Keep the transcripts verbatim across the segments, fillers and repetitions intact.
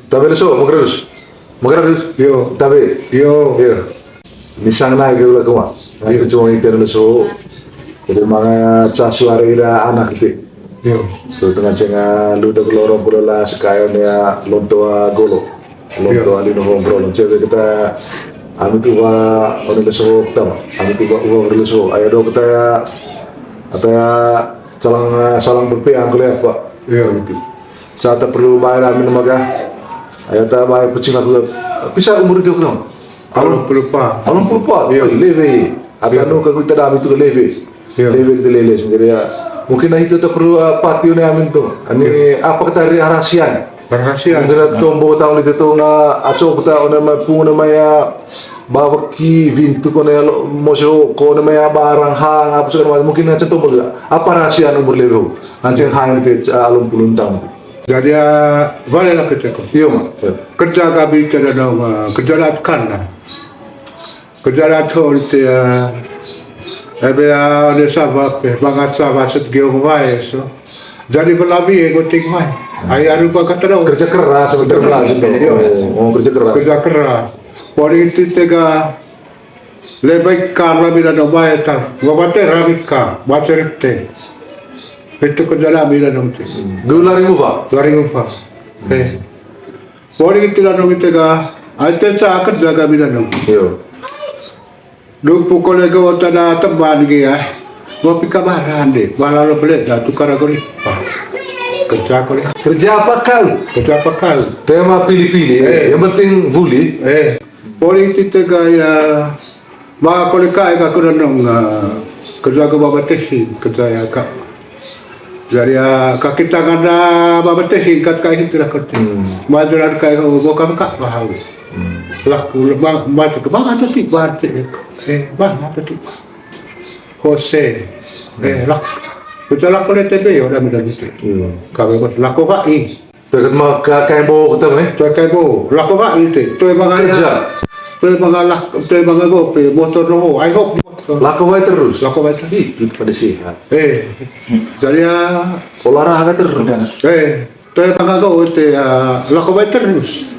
Tabe leso, Magarus. Magarus. Yo. Tabe. Yo. Yo. Nisang nai ke ula kuma. Ngai cuma ite leso. Jadi manga ca suara ira anak ite. Yo. Tu tengah cenga lu da lorong kula la sekayon ya lonto a golo. Lonto a lino hongkro. Cewek kita ami tu wa one leso kita ma. Ami tu wa uwa leso. Aya do kita ya. Atau ya salang, salang berpeang kule apa. Yo. Gitu. Saat perlu bayar amin maga. Aya ta bayar pecing aku. Bisa umur dia kurang. Along pelupa. Along pelupa. Iya. Leve. Ada nu kagu ita dami tu leve. Iya. Leve kita lele sendiri ya. Mungkin nah itu tak perlu, ah, patio ne amin tu. Ani apa kita hari rahasian. Rahasian. Mungkin ada tombo tahun itu tu nga aco kita ona mai pung ona mai ya. Bawa ki vintu kone lo moso kone mai ya barang hang apa segala macam. Mungkin aca tombo juga. Apa rahasian umur leve. Anceng hang itu along puluh tahun. Jadi, ah, balik lah kerja ko. Iyo, Mak. Kerja kami tidak ada, ah, kerja latkan lah. Kerja latkan itu, ah, ebe, ah, ada sabab, eh, bangat sabab set geong wae, so. Jadi belabi, eh, goting wae. Ai, aru baka terus. Kerja keras, kerja keras. Iyo. Oh, kerja keras. Kerja keras. Poli itu tega, Lebai ka lami dano bae ta. Gua bate rami ka, bate rete. Itu kerja lami dano te. Dua lari ufa. Lari ufa. Eh. Poli itu dano kita ga. Ai te ca kerja kami dano. Yo. Dupu kole go tada teman ge ya. Gua pika baran de. Bala lo bele da tukar aku ni. Kerja kole. Kerja apa kau? Kerja apa kau? Tema pilih-pilih. Eh. Yang penting buli. Eh. Poli tite gaya ba kole kai ka kuna nong, ah, kerja ke baba tehi, kerja ya ka. Jadi ya ka kita ngana baba tehi kat kai hitra kerja. Hmm. Majeran kai ho bo kam ka ba hau. Hmm. Laku ma ma ke ba ngata ti ba te. Eh, ba ngata ti ba. Hose. Eh, lak. Kita laku le tebe yo da mi da gitu. Hmm. Kabe bos laku ka i. Teket ma ka kaimbo keta me. Toe kaimbo. Lako ka ite. Toe manga kerja. Toe manga lak, toe manga gope, motor no. I hope motor. Lako wae terus. Lako wae terus. Itu pada sehat. Eh. Jadi ya. Olahraga terus. Eh. Toe manga go ite ya. Lako wae terus.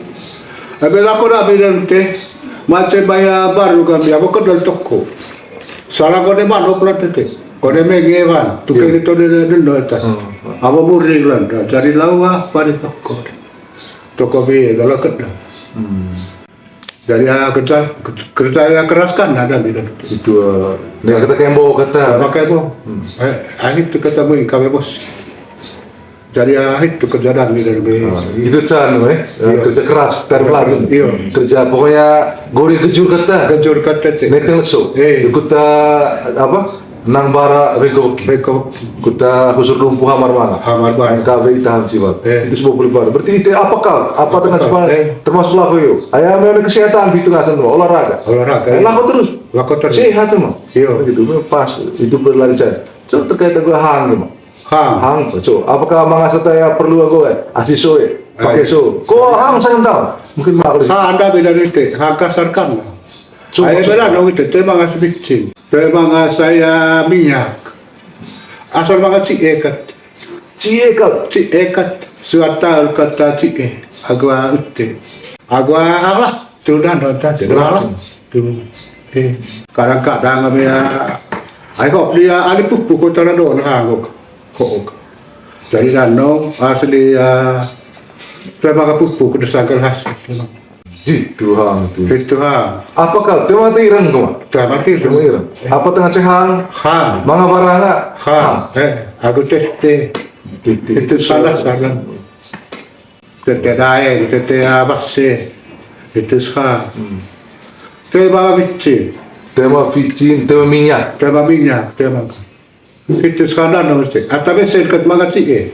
Abe lako da bidan te. Macam baya baru kami apa kedal toko. Salah kone manuk lah tete. Kone menge wan, tuke gitu de de de eta. Apa muring lan, cari lawa pada toko. Toko be kalau kena. Jadi ya kerja kerja ya keras kan ada di dalam. Itu, eh, nih kita kembo kata. Pakai bo. Eh, akhir tu kata boy kami bos. Jadi ya itu kerja dan di dalam. Ah, itu can, eh, eh, kerja keras, tar lagi. Iya. Kerja pokoknya gori gejur kata. Gejur kata te. Neteng leso. Eh. Kuta apa? Nang bara rego. Rego. Kuta husur lumpuh hamar mana? Hamar mana? Kabe itahan siwat. Eh. Itu sebuah pelibatan. Berarti itu apa kau? Apa tengah siwat? Eh. Termasuk lagu yo. Ayam yang kesehatan itu nggak sentuh olahraga. Olahraga. Eh, laku terus. Laku terus. Sehat emang. Iya. Begitu, pas itu berlancar. Coba terkait dengan hang emang. Hang. Hang, so. Apakah mangasa taya perlu aku, eh? Asi so, eh. Pakai so. Ko hang saya tahu. Mungkin mah aku. Ha, anda beda rite. Hang kasar kan. So, ayo so. Beda dong itu. Te mangasa bicin. Te mangasa ya minyak. Asal mangasa ci ekat. Ci ekat. Ci ekat. Suata kata ci e. Agua ute. Agua Allah. Tuh dah nonton. Tuh dah. Tuh. Eh, kadang-kadang kami ya, ai kok dia alih pupu kota na don ha kok. Kok. Jadi dano asli ya, terima kasih pupu kota sangkar khas. Itu hang tu. Itu hang. Apa kau? Terima kasih irang kau. Terima kasih. Terima irang. Apa tengah cehang? Hang. Manga baranga? Hang. Eh, aku teh teh. Itu salah salah. Tete daeng, tete abase, itu ska. Te manga vicin. Te manga vicin, te manga minyak. Te manga minyak, te manga. Itu ska dano mesti. Ata besen kat manga cie.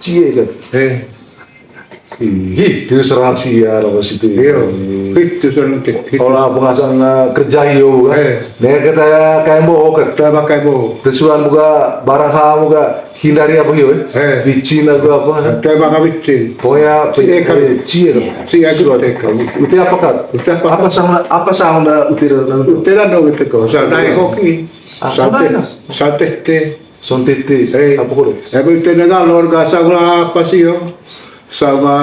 Cie kat. Eh. Ih, itu serasi ya, apa situ. Iyo. Itu serasi. Olah pengasang, eh, kerja iyo kan. Eh. Nih kita kayak mau kan. Kita pakai mau. Tesuan buka barang ha buka. Hindari apa yo, eh? Eh. Vicin atau apa? Atau emang vicin. Pokoknya cie kan. Cie kan. Cie kan. Uti apa kan? Uti apa kan? Apa sang, apa sang da uti da? Uti da no gitu kok. Sang dai koki. Sante, sante te. Sante te. Eh. Apa kulo? Eh, uti da ngalor gasa gula apa sih yo? Sama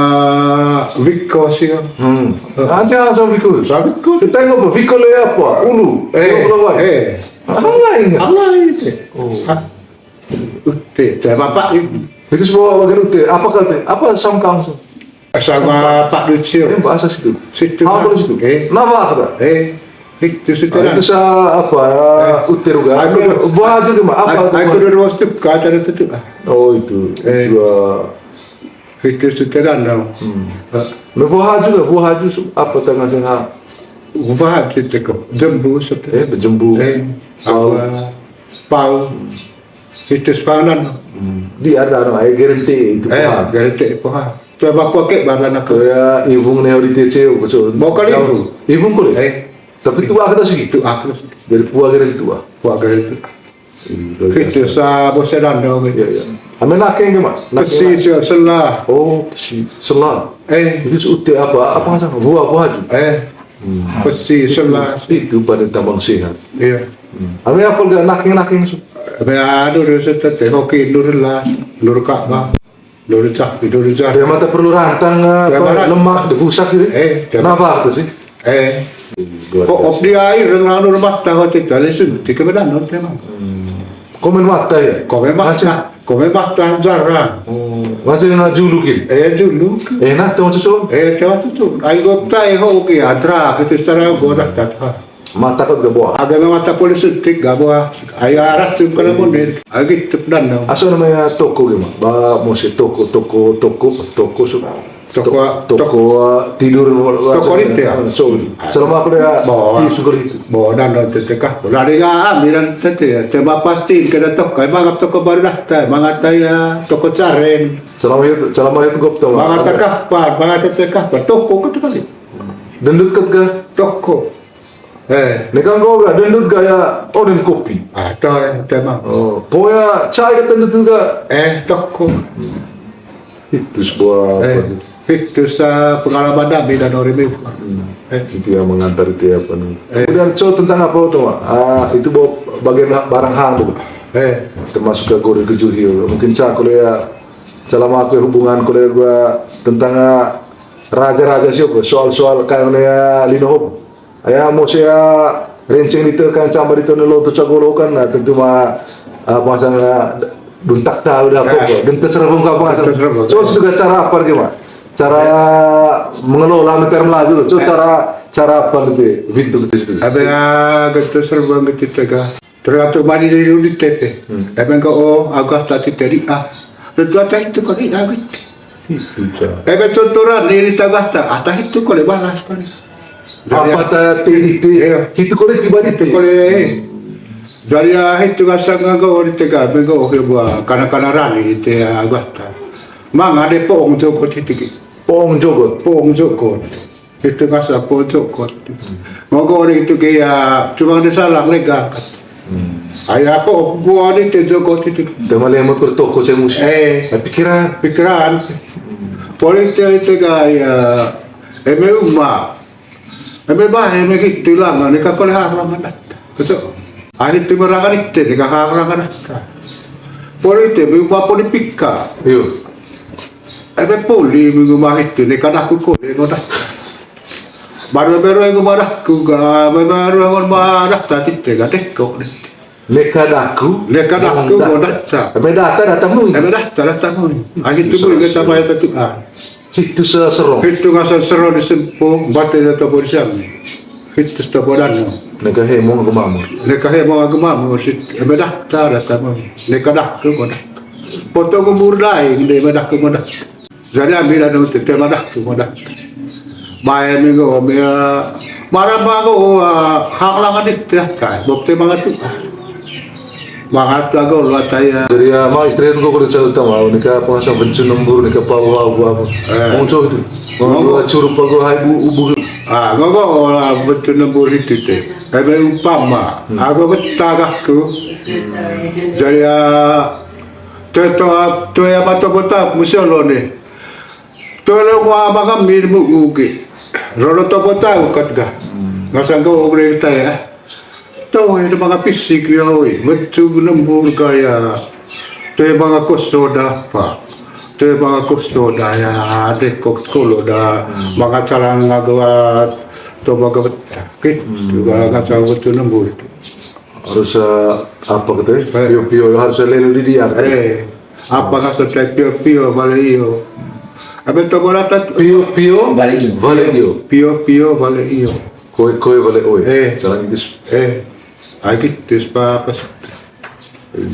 Viko sih. Hmm. Aja sama Viko. Sama Viko. Kita nggak mau Viko le apa? Ulu. Eh, Viko le apa? Eh. Alai nggak? Alai sih. Oh. Hah? Utte, saya bapak itu. Itu semua bagian utte. Apa kata? Apa samkang? Sama Pak Ducil. Eh, bahasa situ. Situ. Apa situ? Eh. Nama kata? Eh. Itu sudah. Ah, itu sa apa? Eh. Utte ruga. Aku, buah itu mah. Apa aku, itu aku mah? Udah roasted, kata itu tuh. Oh, itu. Eh. Itu, ah, Itu sutradara. Hmm. Eh. Nah, vohaju, vohaju apa tengah tengah? Vohaju teko, jembu sutradara. Eh, jembu. Eh, pau. Apa? Pau. Hmm. Itu sepangan. Hmm. Di ada, ada, eh, gerente itu. Eh, voha. Gerente voha. Coba pakai barang aku. Ya, ivung neo di T C U, betul. Mau kali ivung. Ivung kulit. Eh. Tapi tua kita sih. Tua kita sih. Jadi pua gerente tua. Pua gerente tua. Itu sa bosedan dong. Iya, iya. Ame nakeng ke, Mak? Nakeng. Pesi, sela. Oh, pesi. Sela. Eh. Itu utte apa? Apa nggak salah? Buah, buah aja. Eh. Hmm. Pesi, sela. Itu pada tambang sehat. Iya. Hmm. Ame apa gak nakeng-nakeng su? Ame anu, dia setete, hoki, nur lah, nur Ka'bah. Dua jam, dua jam. Dia mata perlu rantang, eh, apa, lemak, dibusak sih. Eh, dia. Kenapa tuh sih? Eh. Kok op dia air, dengan anu mata, kok tidak, langsung, tiga belas, non, tema. Hmm. Komen mata ya? Komen mata. Komen mata, jarang. Oh. Macam yang julukin? Eh, juluk. Eh, nah, tuh, tuh, tuh. Eh, tuh, tuh, tuh. Ayo, gua tak, eh, oke, adra, gitu, secara gua dah, dah, dah. Mata kau gak buah. Agama mata politik gak buah. Ayo arah tuh kena mundur. Ayo gitu dan dong. Asal namanya toko gimana? Ba, mesti toko, toko, toko, toko su-, toko, toko, toko, uh, tidur. Toko itu ya? So, selama aku dia bawa. Di syukur itu. Bawa dan dong tete kah. Lari gak ambil dan tete ya. Tema pasti kita toko. Emang toko baru dah. Emang ada ya toko caren. Selama itu, selama itu gua pertama. Emang ada kah? Emang ada tete kah? Toko kata kali. Dendut kat ke? Toko. Eh. Neka nggo ga dendut gaya onen kopi. Ah, to, eh, to emang. Oh, poya cai ga dendut ga. Eh, toko. Itu sebuah apa tuh? Itu sa pengalaman dami dan orang itu. Hmm. Eh. Itu yang mengantar itu ya, apa nih? Eh. Kemudian, so, tentang apa tuh, Mak? Ah, itu bawa bagian barang hang tuh. Eh. Termasuk ke gore kejuhi. Mungkin sa kalau ya, selama aku hubungan kalau ya gua tentang, ah, raja-raja siapa? Soal-soal kayak ya lino hop. Aya, mo sia renceng dite kan camba dite ne lotu cagolo kan, nah, tentu ma, ah, pasang, ah, duntak tahu dah kok, duntak serabung ka pasang. Duntak serabung. So, juga cara apa gimana? Cara mengelola meter Melaju, so, cara, cara apa gitu, pintu gitu. Ada gitu serabung gitu tega. Tergantung mani dari dulu di T P. Hmm. Emang ke, oh, aku tadi tadi, ah. Tentu ada itu kali, ah, gitu. Itu, Cak. Ebe contoran, ini tagahta, ata hitu kole balas kole. Apa ta teri te? Iya. Hitu kole tiba di te. Kole, eh. Dari, ah, hitu ngasang nggo ori tega, menggo oke buah, kana-kana rani di te, ah, gata. Manga de poong jogot hitu ki. Poong jogot? Poong jogot. Hitu ngasang poong jogot. Nggo ori hitu ke ya, cuma de salang lega. Hmm. Ai, apa gua ni te jogot itu. Tema lemot kur toko cemus. Eh. Eh, pikiran. Pikiran. Politik itu gaya. Eme uma. Eme bah, eme gitu lah, nggak nika kole harang adat. Betul. Ai, itu merang itu, nika harang adat. Politik, eme uma politika. Iyo. Eme poli, eme uma itu, nika daku kole ngodat. Baru eme roe ngumadak ku ga, eme baru ngumadak tadi te ga deko. Neka daku, neka daku, mo data. Mo data. Eme data, data mui. Eme data, data mui. Akhir tu mui kita bayar tu, ah. Hitu sa serong. Hitu ngasal serong di sempo, bate data bodisang. Hitu sta bodan. Neka hemong agamamu. Neka hemong agamamu, sit, eme data, data mui. Neka daku, mo data. Potong umur dai, eme daku, mo data. Jadi ambil anu tete madah tu madah. Bae minggu mia marah mago, ah, hak langan itu ya kai. Bokte mangatu. Mangatu ago lu ataya. Jadi ya, ma istri itu kok udah cerita mau nikah apa masa bencu nembur nikah apa apa apa. Eh. Muncul itu. Ngomong. Curup ago hai bu ubu. Ah, ngomong orang bencu nembur itu teh. Tapi umpama, hmm, aku betagakku. Jadi ya, Toe to, toe apa to bota musi olo ni. Toe lo ko ama kami mu ugi. Roro to bota ukat ga. Ngasang ko ogre ta ya. Toe de manga pisik ya oi. Metu nembur gaya. Toe manga koso dapa. Te banga kurso da ya, de kok kolo da, hmm, banga calang ngaga, to banga bet-, gitu, hmm, banga calang betul nembur itu. Harus, eh, apa gitu ya? Eh. Pio-pio harus lelo di dia. Eh, apa nggak selesai pio-pio balik iyo. Abe to bola tat- Pio-pio balik iyo. Balik iyo. Pio-pio balik iyo. Koe-koe balik oi. Eh. Salah itu. Eh. Ai gitu, pas, pas.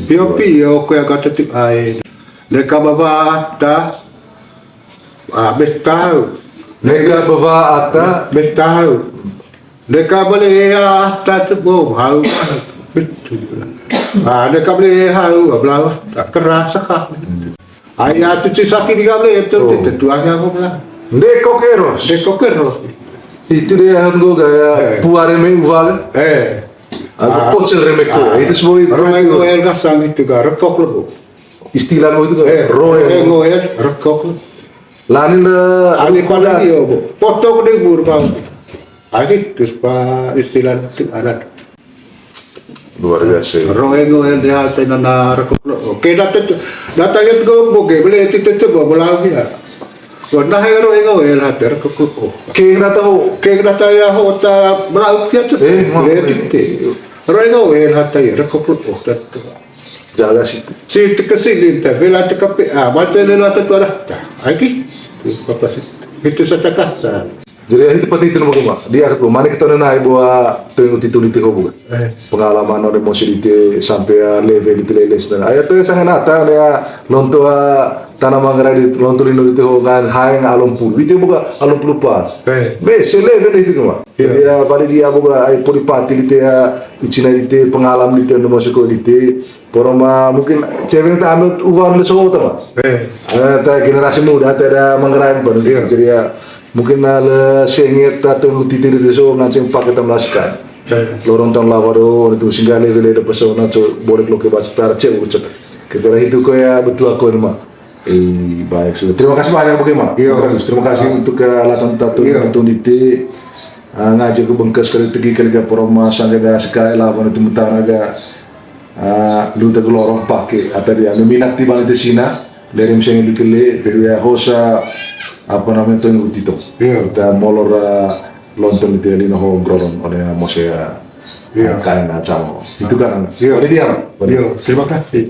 Pio-pio koe agak tetep ai. Neka bawa ata. Ah, betau. Neka bawa ata. Betau. Neka bale ata tu bo hau. Betul. Ah, neka bale hau, abla, kerasa kah. Ai, atu ci saki di kable, itu, oh, tentu aja aku bilang. Dekok eros. Dekok eros. Itu dia yang gua gaya, eh, puare me uval. Eh. Aku, ah, pocel remeko. Ah. Itu semua itu. Remeko el kasang itu ga, rekok lebo. Istilah lo itu ga. Eh, roe. Remeko el, rekok. Lani le. Ani pada dia, bo. Potong di bur, bang. Adi, terus pa istilah itu adat. Luar biasa. Roe ngoel dia tena na rekok lo. Oke, data tu, data itu go boge, boleh itu tu, bo, bola dia. Warna hai roe ngoel hati rekok lo. Ke data ho. Ke data ya ho ta belau dia tu. Eh, mau. Boleh itu. Roe ngoel hati ya rekok lo. Jaga situ. Si teka sini, ta vela teka pe, ah, mate le nata tu arah ta. Aki, apa sih? Itu sa takasa. Jadi, itu pati itu nembur, Mak. Dia kata, mana kita nai buat tengok titu di tiho bukan? Eh. Pengalaman orang emosi di te sampai, ah, level di te leles dan. Ayat tu sangat nata dia lonto, ah, tanah Manggarai di lonto lino di tiho ngan hai ngan alom pulu. Itu bukan alom pulu pa. Eh. Be, se level itu, Mak. Iya. Jadi, ah, pada dia bukan ai puri pati di te, ah, icina di te pengalaman di te emosi ko di te. Poro ma mungkin cewek ta anu uang le so ta ma. Eh. Eh, ta generasi muda ta ada Manggarai pa. Iya. Jadi ya mungkin na le senget ta tu titi le so nganceng pakai ta melaskan. Eh. Lorong tahun lawa do itu singgah le le de pesona so boleh lo ke baca tar cewek ucap. Kira itu ko ya betul aku ma. Eh, baik sudah. Terima kasih banyak, Bang Kemal. Iya. Bagus. Terima kasih, ah, untuk, eh, latan tatu, iya, itu niti. Ah, ngajak ke bengkes kali tegi kali ke poroma sangga sekali lawan itu mutanaga. Ah, lu tegelorong pakai atau dia anu minat tiba di sini. Dari misalnya di tele, jadi ya hosa apa namanya tuh yang utito. Iya. Kita molor, eh, lonton di tele no home ground oleh mose ya. Iya. Kain acara. Itu kan. Iya. Oleh dia. Iya. Terima kasih.